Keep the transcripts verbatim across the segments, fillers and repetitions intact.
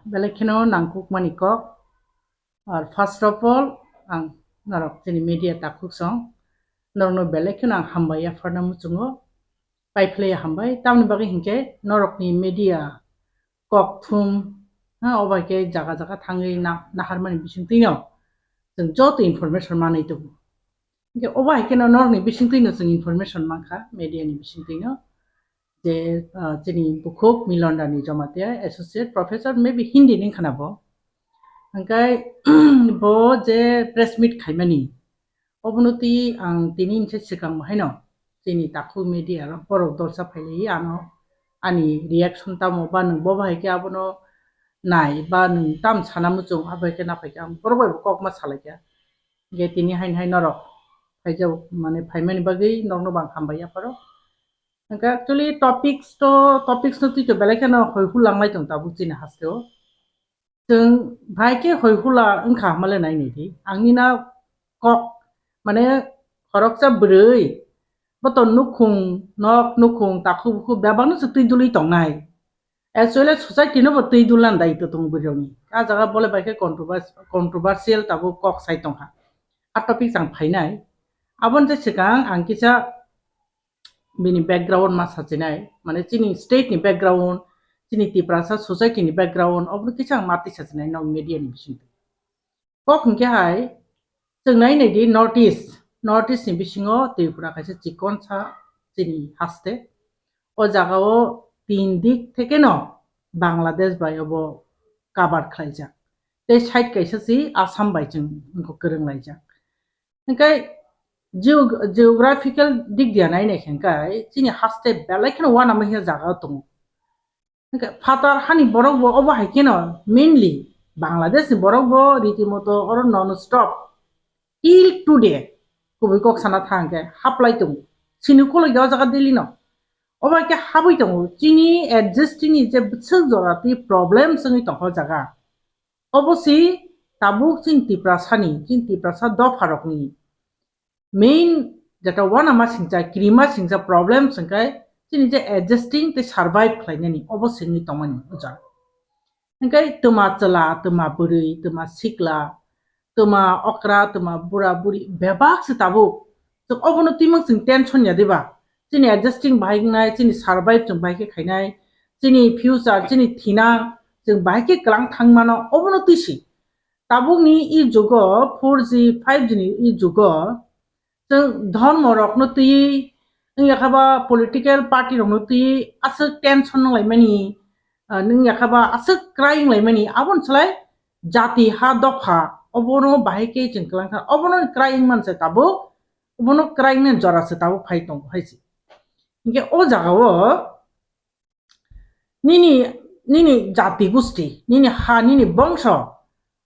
Belai kheno nangkukmani kok. Ar first of all, ang norok chini media takhuk song, norokno belai kheno ang hambai yapharna muchungo, paiphlai hambai. Tamni bagwi hinkhe norokni media kok thum, ha, obai khe jaga jaga thangwi na-, naharmani bisingtwino chwng joto information manwi tongo. Hinkhe obo hai kheno norokni bisingtwino chwng information mankha, media ni bisingtwino, je, ah, chini bukhuk Milon Rani Jamatia, Associate Professor, maybe Hindi ni wngkha na bo. Hinkhe bo je press meet khaimani, obono twi ang tini hwnse swkang bo haino chini takhuk media rok borok dolsa phailaiwi ano ani reaction tamo ba nwng bo bahai khe abono nai ba nwng tam sana muchung abo hai khe naphai khe ang borok bai bo kok ma salai kha. Hinkhe tini hain hai norok phaijak mane phaimani bagwi norokno bo ang hambai yapharo. Hinkhe actually topics to, topics no twi to belai kheno hoi hulang lai tong tabuk chini hasteo. Chwng bahai khe hoi hula wngkha hamale nai nai di. Ang nina kok mane khoroksa bwrwi bo to nukhung nok nukhung takhuk bukhuk bebak no se twi dulwi tongnai. Actually society no bo twi dulna dai to tong bwrwi rokni. A jaga bole bai khe controversial tabuk kok sai tongkha. A topic chang phainai. Aboni je swkang ang kisa bini background ma sachinai, mane chini state ni background, chini Tiprasa society ni background, obono kisa ang ma twi sachinai nok media ni bisingtwi. Kok hinkhe hai, chwng nai nai di North East, North East ni bisingo Tripura kaisa chikon sa chini haste. O jaga o tin dik theke no Bangladesh bai obo cover khlaijak. Tei side kaisa si Assam bai chwng wngkha kwrwng laijak. Hinkhe geo-, geographical dik dia nai nai khe hinkhe chini haste belai kheno uanama hiya jaga o tongo. Hinkhe phatar hani borok bo obo hai kheno mainly Bangladesh ni borok bo riti moto oro non stop till today kubui kok sana thang khe haplai tongo. Sini ukulok ya o jaga Delhi no. Obo hai khe habwi tongo. Chini existing ni je bwswk jora twi problem wngwi tongkha o jaga. Obo si tabuk chini Tiprasani, chini Tiprasa dopharokni main jeta uanama singcha, kirima singcha problem singkhe chini je adjusting tei survive khlainani obo singwi tongmani o jaga. Hinkhe twma chwla, twma bwrwi, twma sikla, twma okra, twma bura buri bebak se tabuk. Chwng obono twimang chwng tension ya diba? Chini adjusting bahai wngnai, chini survive chwng bahai khe khainai, chini future, chini thinang chwng bahai khe kwlang thang mano, obono twi si. Tabukni e jugo four G, five G ni e jugo chwng dhormo rokno twi, wngya khe ba political party rokno twi aswk tension wnglaimani, ah, wngya khe ba aswk crying laimani, aboni slai jati ha dopha obono bahai khe chwng kwlang kha, obono crying man se tabuk, obono crying ni jora se tabuk phai tongo hai se. Hinkhe o jaga o nini, nini jati gusti, nini ha, nini bongso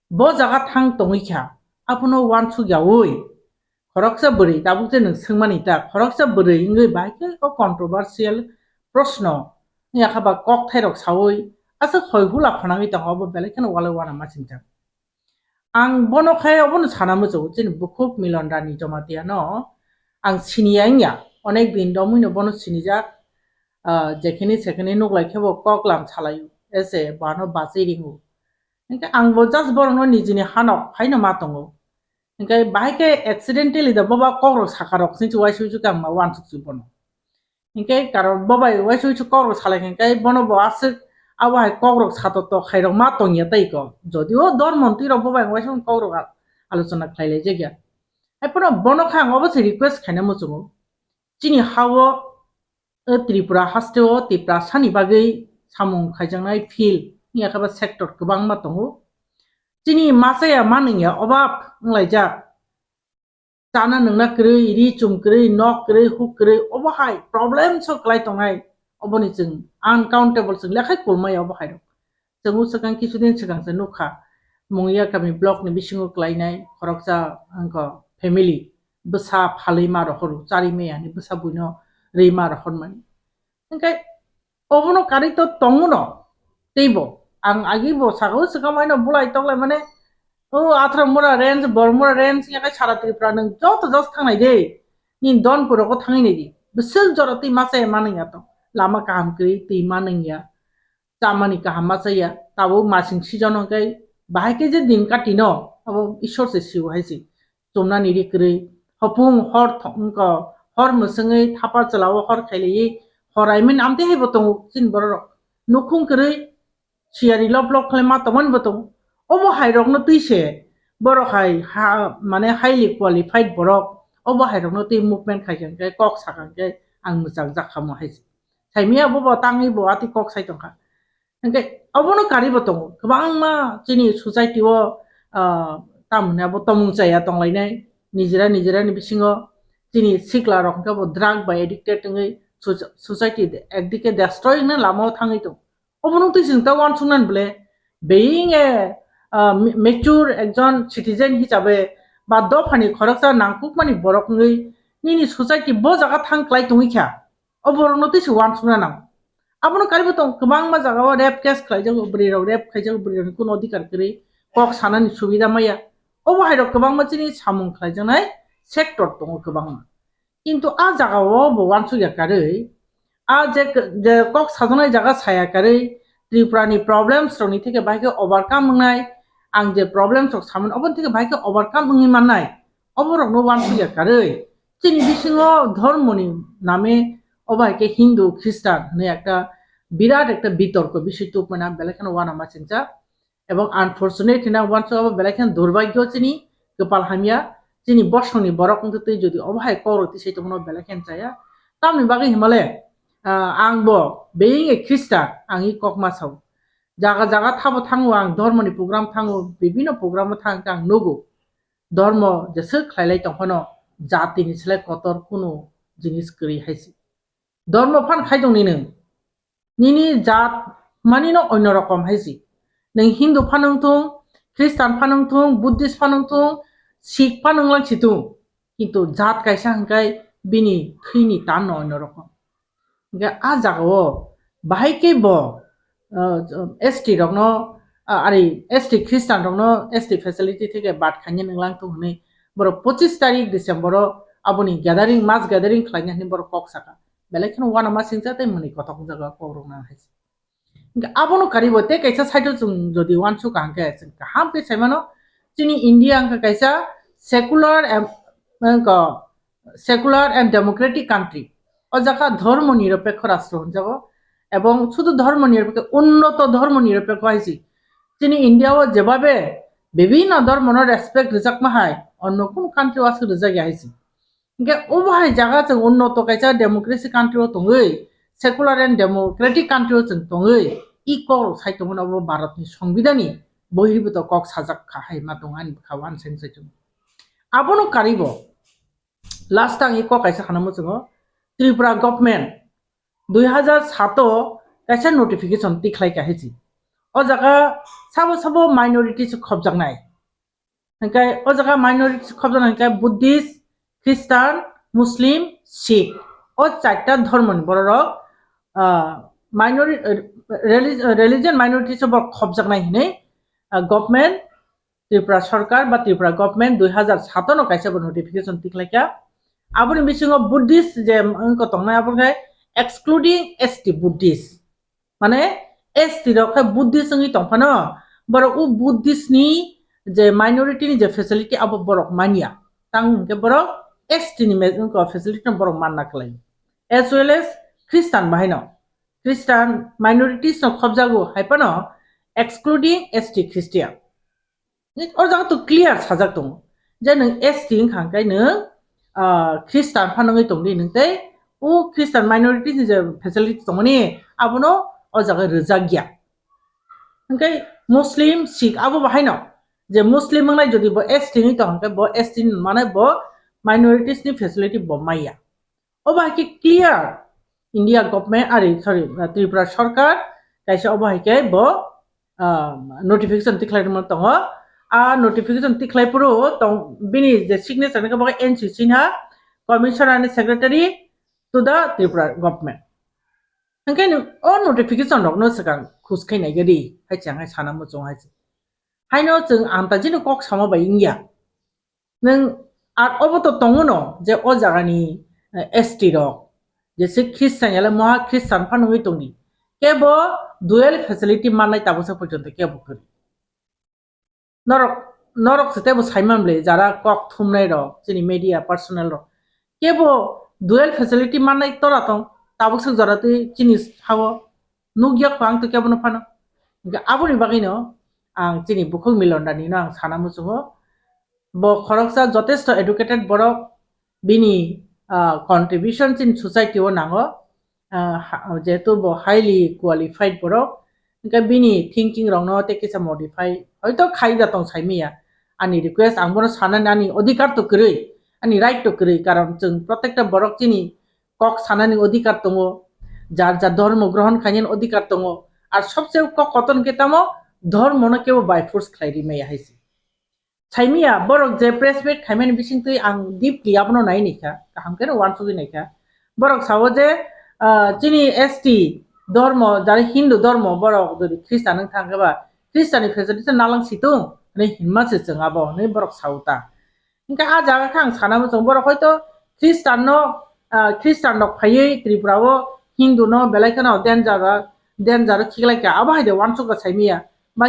bo jaga thang tongwi kha, abono uansuk yaui khoroksa bwrwi, tabuk je nwng swngmani ta, khoroksa bwrwi wngwi bahai khe o controversial proshno wngya khe ba kok thairok saui aswk hoi hula phwnangwi tongo, obo belai kheno walai uanama singcha. Ang bono khe obono sana muchungo, chini bukhuk Milon Rani Jamatia no ang siniya wngya, onek din romwi no bono sinijak, ah, jekhini sekhini nuklai khe bo kok lam salai o, ese bo ano bachai ringo. Hinkhe ang bo just borokno nijini hanok phaino ma tongo. Hinkhe bahai khe accidentally da boba kokrok sakarok sini uaisuk uaisuk khe ang ma uansuk si bono. Hinkhe karon bobai uaisuk uaisuk kokrok salai hinkhe bono bo aswk abo hai kokrok sato tok khairok ma tongya tei ko. Jodio dor montri rok bobai uaisuk kokrok a-, alochona khlai lai jakya. Hai phano bono khe ang obo se request khaina muchungo. Chini ha o o Tripura haste o Tiprasani bagwi samung khaijaknai field wngya khe ba sector kwbangma tongo. Chini machaya manwngya obab wnglaijak. Chana nwngna kwrwi, ri chum kwrwi, nok kwrwi, huk kwrwi, obo hai problem so kwlai tongnai, oboni chwng uncountable chwng lekhai kulmaya obo hai rok. Chwng swkang kisu din swkang se nukha, Mungiakami block ni bisingo kwlainai khoroksa wngkha family, bwsa phalwi ma rohor, chari maya ni bwsa buino rwi ma rohormani. Hinkhe obono karwi to tongo no, teibo ang agi bo saka o swkang haino bulai toklai mane, o Atharmura range, Bormura range, yakai sara Tripura nwng joto jos thangnai de, nini Donpur rogo thangwi nai di, bwswk jora twi masa ya manwng ya to, lama kaham kwrwi twi manwng ya, chamani kaham masa ya, abo masing season hwnkhe bahai khe je din katino abo Ishwar se sio hai se. Chumnani ri kwrwi hopung hor thok-, wngkha, hor mwswngwi thapa chwlao hor khailaiwi hor I mean amtwi hai bo tongo chini borok rok. Nukhung kwrwi siyari lop lop khlai ma tongmani bo tongo. Obo hai rokno twi se borok hai ha, mane highly qualified borok obo hai rokno twi movement khai kha hwnkhe kok sakha hwnkhe ang mwchang jak kha mo hai se. Saimaya bo bo tangwi bo atwi kok sai tongkha. Hwnkhe obono karibo tongo. Kwbangma chini society o, ah, tamoni abo tomung chaya tonglainai. Nijera nijera ni bisingo chini sikla rok hwnkhe bo drug bai addicted wngwi soci-, society de-, ekdike destroy wngna lama o thangwi tongo. Obono twi chwng ta uansuknani bole being a, ah, ma-, mature ekjon citizen hisabe ba dophani khoroksa nangkukmani borok wngwi nini society bo jaga thang klai tongwi kha. O borokno twi se uansukna nango. Abono karibo tong kwbangma jagao rape case khlaijago, bwrwi rok rape khaijago, bwrwi rokni kuno odhikar kwrwi, kok sanani subida maya. Obo hai rok kwbangma chini samung khlaijaknai sector tongo kwbangma. Kintu a jagao bo uansukya karwi, a je, je kok sajaknai jaga saya karwi, Tripura ni problems rokni theke bahai khe overcome wngnai, ang je problems rok samani oboni theke bahai khe overcome wngwi mannai, obo rokno uansukya karwi. Chini bisingo dhormoni name obo hai khe Hindu, Khristan hwnwi ekta birat ekta bitorko bisoi tubmani belai kheno uanama singcha. Ebong unfortunate hwnwi ang uansuk abo belai kheno durbagyo chini kwpal hamya. Chini bosongni borok wngtwi twi jodi obo hai kok rok tisai tongmano belai kheno chaya. Tamoni bagwi himale, ah, ang bo being a Khristan ang i kok ma sao. Jaga jaga thabo thango ang dhormoni program thango, bibino programo thang khe ang nugo. Dhormo jeswk khlailai tongphano jatini slai kotor kunu jinis kwrwi hai se. Dhormo phan khai tong ni nwng. Nini jat mani no onno rokom hai se. Nwng Hindu phan wng thung, Khristan phan wng thung, Buddhist phan wng thung, Sikh phan wng lang si thung. Kintu jat kaisa hwnkhe bini thwini tan no onno rokom. Hwnkhe a jagao bahai khe bo, uh, S T rokno, uh, ari S T Khristan rokno S T facility theke bad khaina nwng lang thung hwnwi borok pochis tarik December o aboni gathering, mass gathering khlaina hwnwi borok kok saka. Belai kheno uanama singcha tei mwnwi kothok wngjago kok rok nang hai se. Hwnkhe abono karibo tei kaisa side o chwng jodi uansukha hwnkhe chwng kaham khe saimano chini India wngkha kaisa secular em-, wngkha secular and democratic country. O jaga dhormo nirapekho rastro hwnjago. Ebong sudhu dhormo nirapekho, unnoto dhormo nirapekho hai se. Chini India o jebabe bibhinno dhormono respect rwjakma hai, onno kunu country o aswk rwjakya hai se. Hwnkhe obo hai jaga chwng unnoto kaisa democracy country o tongwi, secular and democratic country o chwng tongwi, i kok rok sai tongmani obo Bharat ni Songbidan ni bohirbitok kok sajak kha hai ma tongo ani bwkha o ani sai sai chwng. Abono karibo. Last ang i kok kaisa khana muchungo, Tripura government dui hazar sato kaisa notification tikhlai kha hai se. O jaga sabo sabo minority se khobjaknai. Hwnkhe o jaga minority khobjaknai hwnkhe Buddhist, Christian, Muslim, Sikh. O charta dhormoni bororok, ah, minori-, ah, reli-, ah, religion minority se borok khobjaknai hinwi, ah, government Tripura Sarkar ba Tripura Government dui hazar sato no kaisa bo notification tikhlaikha. Aboni bisingo Buddhist je wngkha tongnai, abo khe excluding S T Buddhist. Mane S T rok khe Buddhist wngwi tongphano, borok o Buddhist ni je minority ni je facility abo borok manya. Tang hwnkhe borok S T ni me-, wngkha facility no borok manna kwlai. As well as Christian bahai no. Christian minorities no khobjago hai phano excluding S T Christian. O jaga to clear sajak tongo je nwng S T wngkha hwnkhe nwng, ah, Christian phano wngwi tongdi nwng tei o Christian minorities ni je facility tongmani abono o jaga rwjak ya. Hwnkhe Muslim, Sikh abo bahaino je Muslim wngnai jodi bo S T wngwi tong hwnkhe bo S T ni mane bo minorities ni facility bo maya. Obo hai khe clear India government, ari, sorry, Tripura Sarkar kaisa obo hai khe bo, ah, notification tikhlai rwma tongo. A notification tikhlai phuru tong, bini je signature ni khe bo khe N C Sinha, Commissioner and Secretary to the Tripura Government. Hwnkhe nwng o notification rokno swkang khus khai nai gadi hai chang hai sana muchung hai se. Haino chwng antajino kok sama bai wngya. Nwng ar obo to tongo no je o jagani, eh, S T rok, jese Christian yale moha Christian phano wngwi tongdi. Kebo dual facility mannai tabuksa porjonto kebo kwrwi. Norok, norok se tebo saiman bwle jara kok thumnai rok, chini media personnel rok. Kebo dual facility mannai tora tong, tabuksa jora twi chini sao nukya kho ang to kebo no phano. Hingke aboni bagwi no ang chini bukhuk Milon Dani no ang sana muchungo. Bo khoroksa jotesto educated borok, bini, ah, contribution chini society o nango. Ah, ha-, jehetu bo highly qualified borok, hingke bini thinking rokno tei kisa modify hoito khai da tong saimaya. Ani request ang bono sanani ani odhikar to kwrwi, ani right to kwrwi, karon chwng protekta borok chini kok sanani odhikar tongo, jar jar dhormo grohon khainani odhikar tongo, ar sobse kok kotor hwnkhe tamo dhormono kebo by force khlai rimaya hai se. Saimaya, borok je press meet khaimani bisingtwi ang deeply abono nai naikha, kaham khe uansugwi naikha. Borok sao je, ah, chini S T dhormo, jara Hindu dhormo, borok jodi Christian wng thangkhe ba, Christian ni facility nalang situng, hinwi hinma se chwng abo, hinwi borok sao ta. Hingkhe ah jaga khe ang sana muchung, borok hoito Christian no, ah, Christian rok phaiwi Tripura o Hindu no belai kheno danger, danger khiklaikha, abo hai de uansukha saimaya. Ba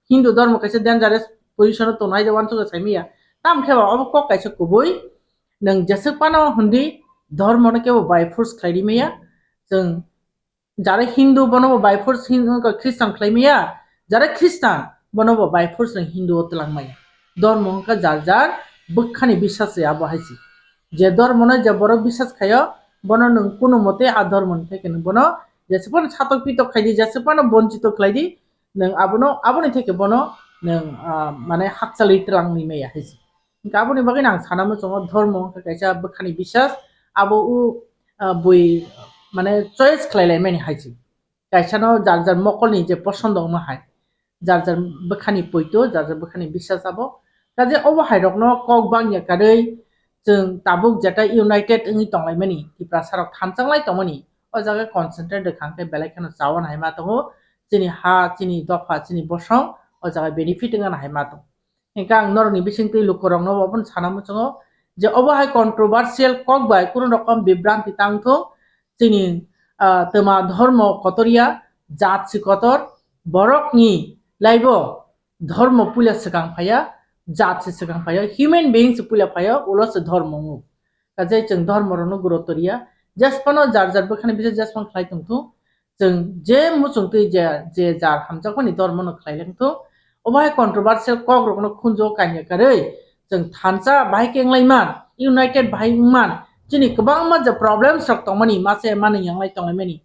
Hindu dhormo kaisa dangerous position o tongnai de uansukha saimaya. Tamo khe ba obo kok kaisa kubui. Nwng jeswk phano hwndi dhormo no kebo by force khlai rimaya. Chwng jara Hindu bono bo by force Hin-, wngkha Christian khlai maya. Jara Christian bono bo by force nwng Hindu o twlang maya. Dhormo wngkha jar jar bwkhani bisas se abo hai se. Je dhormo no je borok bisas khaio, bono nwng kunu mote a dhormo ni theke nwng bono jeswk phano satok pitok khai di, jeswk phano bonchito khlai di, nwng abono, aboni theke bono nwng, ah, mane hakchalwi twlang ni maya hai se. Hingke aboni bagwi ang sana muchungo dhormo wngkha kaisa bwkhani bisas, abo o, ah, bui mane choice khlai lai mani hai se. Kaisa no jar jar mokol ni je posondo wngma hai, jar jar bwkhani poito, jar jar bwkhani bisas abo. Kaje obo hai rok no kok bangya karwi chwng tabuk jeta united wngwi tonglaimani, Tiprasa rok thanchang lai tongmani, o jaga concentrate rwkha hwnkhe belai kheno chawan hai ma tongo, chini ha, chini dopha, chini bosong o jaga benefit wngna hai ma tongo. Hingke ang norokni bisingtwi lukurokno obono sana muchungo je obo hai controversial kok bai kunu rokom bibranti tang thung, chini, ah, twma dhormo kotorya, jat se kotor, borokni laibo dhormo puila swkang phaiya, jat se swkang phaiya, human being se puila phaiya, ulo se dhormo wngo. Kaje chwng dhormo rokno gurutto riya, jesphano jar jar bwkhani bisas jesphano khlai tong thung, chwng je muchungtwi je, je jar hamjakmani dhormono khlai lang thung, obo hai controversial kok rokno khunjo kanya karwi chwng thansa bahai khe wnglaima, united bahai wngman, chini kwbangma je problems rok tongmani, mase manwi yanglai tonglaimani,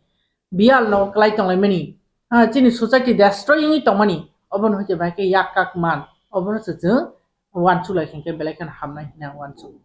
biyal no kwlai tonglaimani, ah, chini society destroy wngwi tongmani, obono hwnkhe bahai khe yak kak man, obono se chwng uansuk lai khe belai kheno hamnai hwnwi ang uansuk.